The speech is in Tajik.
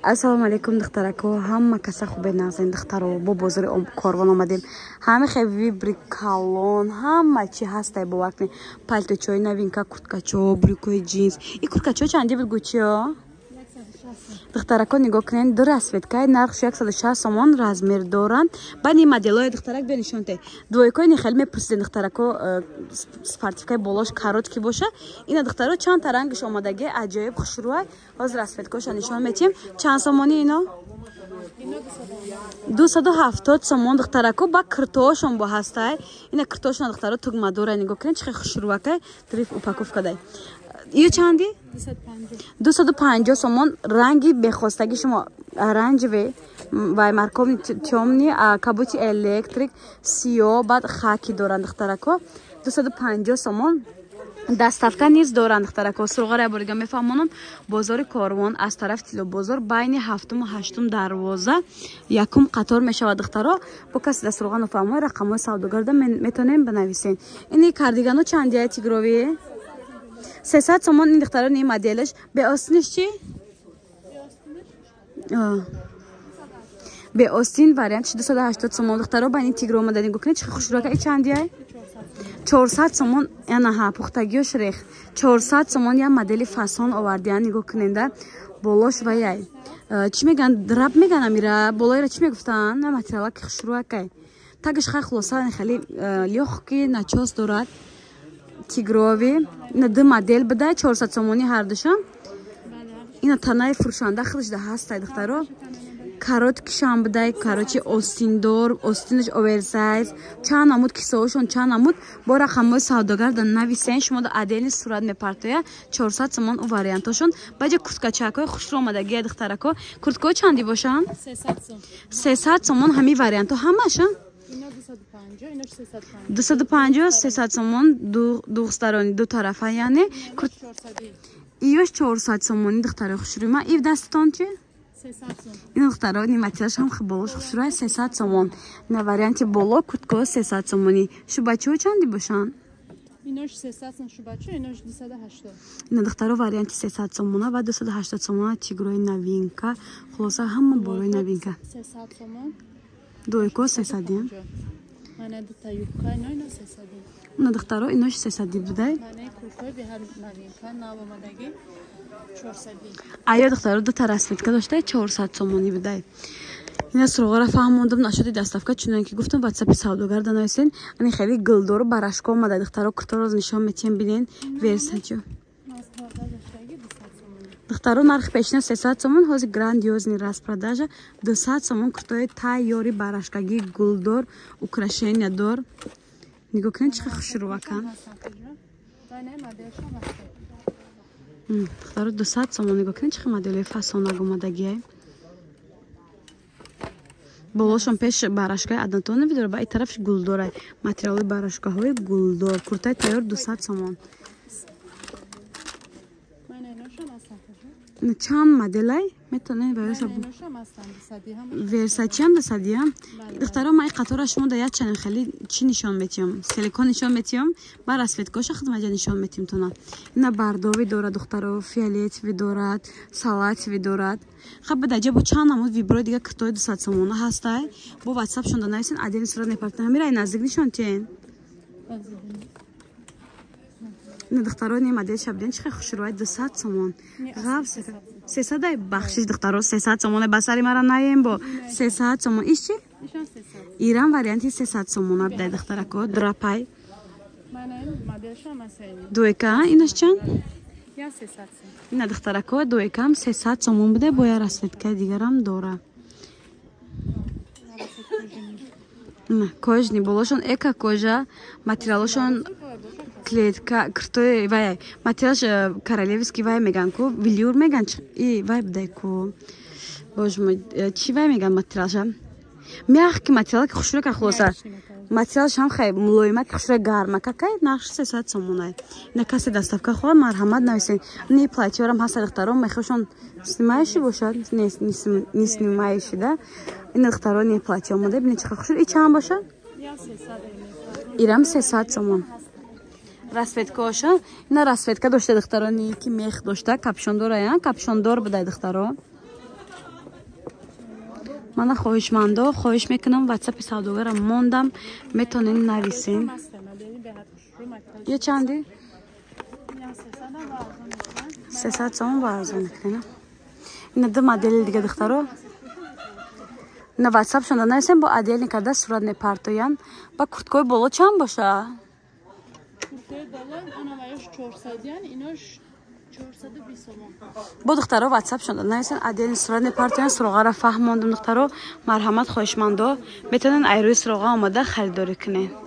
Ассалому алайкум, духтарако, ҳама каса хубе нағзен, духтаро. Бо бозори Корвон омадем. Ҳама хе выбори калон, ҳама чи ҳастай, бовар кунед. Пальточои новинка, курткачо, брюкои ҷинс. И курткачо чанди буд, гучиё? Духтарако, нигоҳ кунед, ду расцветкаи, нархш 160 сомон, размер доранд. Баъд ин моделҳои, духтарак, биё нишон те. Двойкои не хеле мепурсиден, духтарако, спортивкаи болош короткий боша. Ина, духтаро, чанд та рангаш омадаги, аҷоиб хушрӯай. Ҳозир расцветкоша нишон метиҳем. Чанд сомони ино? 270 сомон, духтарако. Ба киртоошон бо ҳастай. Ина киртоошона, духтаро, тугмадора, нигоҳ кунед, чӣ хел хушрӯакай, триф упаковка дай. Ию чанди? 250 сомон. Ранги бехостаги шумо оранжевый вай, морковный, тёмный, кабути электрик, сиё, баъд хаки доранд, духтарако. 250 сомон. Доставка низ доранд, духтарако. Суроғаро бор дига мефаҳмонам: бозори Корвон, аз тарафи Тиллобозор, байни ҳафтуму ҳаштум дарвоза, якум қатор мешавад, духтаро. Бо касе да суроға нофаҳмои, рақамҳои савдогарда метавонем бинависен. Ини кардигано чандия, тигровӣ? 300 сомон. Ин, духтаро, ни моделаш беостиниш чи? Беостин вариантш 280 сомон, духтаро. Ба ин тигро омада, нигоҳ кунед, чӣ хушрӯака. И чандияй? 400 сомон. Янаҳа, пухтагиёш рех. 400 сомон. Я модели фасон овардиян, нигоҳ куненда, болош ваяй, чӣ меган, драп меган, амира болоира чӣ мегуфтанд, на материалаки хушрӯакай, тагаш хай, хулоса, хеле лёгкий начёс дорад. Тигровый ина ду модель буда, 400 сомонӣ ҳардушам. Ина танаи фурӯшанда худаш да ҳастай, духтаро. Короткишам будай, короче, остиндор, остинаш оверсайз, чанд намуд кисоошон, чанд намуд. Бо рақамҳои савдогар да нависен, шумо да отдельный сурат мепартоя. 400 сомон у вариантошон. Баҷа курткачакҳои хушрӯ омадагия, духтарако. Курткаҳо чанди бошанд? 300 сомон ҳамин вариантҳо ҳамаша. 250, 300 сомон, двухсторонний, ду тарафа, яъне иёш 400 сомони, духтарои хушрӯи ма. Ив дастатон чи? Ин, духтаро, ниматиаш ҳам болош хушрӯя, 300 сомон. На варианти боло курткаҳо 300 сомонӣ. Шубачиҳо чанди бошанд? Инош 300 сом шубачо, инош 280. Ина, духтаро, варианти 300 сомона ва 280 сомона. Тигрои новинка, хулоса, ҳама борои новинка. 300 сомон. Двойко 300. Мана дута юбка, ино ино 300. На, духтаро, инош 300 будай. Мана курткаи беҳад новинка, нав омадаги, 400. Ая, духтаро, дута расцветка доштай, 400 сомонӣ будай. Ина суроғаро фаҳмондам. Нашоди доставка, чунон ки гуфтам, ватсапи савдогар да нависен. Ани хеле гулдору барашко омада, духтаро, курторо нишон метиҳем, бинен, версачо. Духтаро, нархи пешина 300 сомон, ҳозир грандиозный распродажа, 200 сомон. Куртои тайёри барашкагӣ, гулдор, украшения дор, нигоҳ кунед, чӣ хел хушрӯвакан, духтаро. 200 сомон. Нигоҳ кунед, чӣ хел моделои фасонак омадагиай. Болошон пеш барашкаи однотонный дора, ба и тарафш гулдорай, материали барашкаҳои гулдор. Куртаи тайёр 200 сомон. Чанд моделай метавонед. Версачиам дасадиям, духтаро. Ма и қатора шумо да як чанем хеле чӣ нишон метиҳам, силикон нишон метиҳам, ба расцветкоша хидматҷа нишон метиҳам тона. Ина бордовый дорад, духтаро, фиолетовый дорад, салатовый дорад. Хаб даҷа бо чанд намуд выборои дига куртои 200 сомона ҳастай. Бо ватсапшон да нависен, отдельный сурат мепартам. Ҳамира наздик нишон тиҳен. Ина, духтаро, не модел шабден, чӣ хел хушрӯай, 200 сомон. Ғафс сесадай, бахшиш, духтаро, 300 сомоне, ба сари мара наем. Бо 300 сомон. Иш чи? Ирам варианти 300 сомона будай, духтарако, драпай. Двойка инаш чанд? Ина, духтарако, двойкам 300 сомон будай, бо я расцветкаи дигарам дора. Кожаный болошон, эко кожа, материалошон клетка, куртои вай, материалш королевский вай меган ку, велюр меган, и вай будай ку, боже мой, чӣ вай меган материалша, мягкий материал, ки хушрӯ, хулоса, материалш ҳам хай мулоима, ки хушрӯ, гарма какай. Нархш 300 сомонай. Ина касе доставка хоҳад, марҳамат, нависен. Не платьёрам ҳаста, духтаро, мехошон снимающий бошад, не снимающий да. Ина, духтаро, не платьё омода, бинед, чӣ хушрӯ. И чанд бошад? Ирам 300 сомон. Расцветкаоша, ина расцветка дошта, духтарони, ки мех дошта, капюшон дора, капюшондор будай, духтаро. Мана, хоҳишмандо, хоҳиш мекунам, ватсапи савдогара мондам, метонен нависен. Ё чанди? 300 сомон ба арзон мекунем. Ина ду модели дига, духтаро. На ватсапшонда нависем, бо отдельно карда сурат мепартоянд. Ба курткои боло чанд боша? Курткои боло анаваяш 400 ян, инош 420 сомон. Бо, духтаро, ватсапшонда нависен, отдельно сурат мепартоянд. Суроғаро фаҳмондум, духтаро. Марҳамат, хоҳишмандо, метавонед айрӯи суроға омада харидорӣ кунед.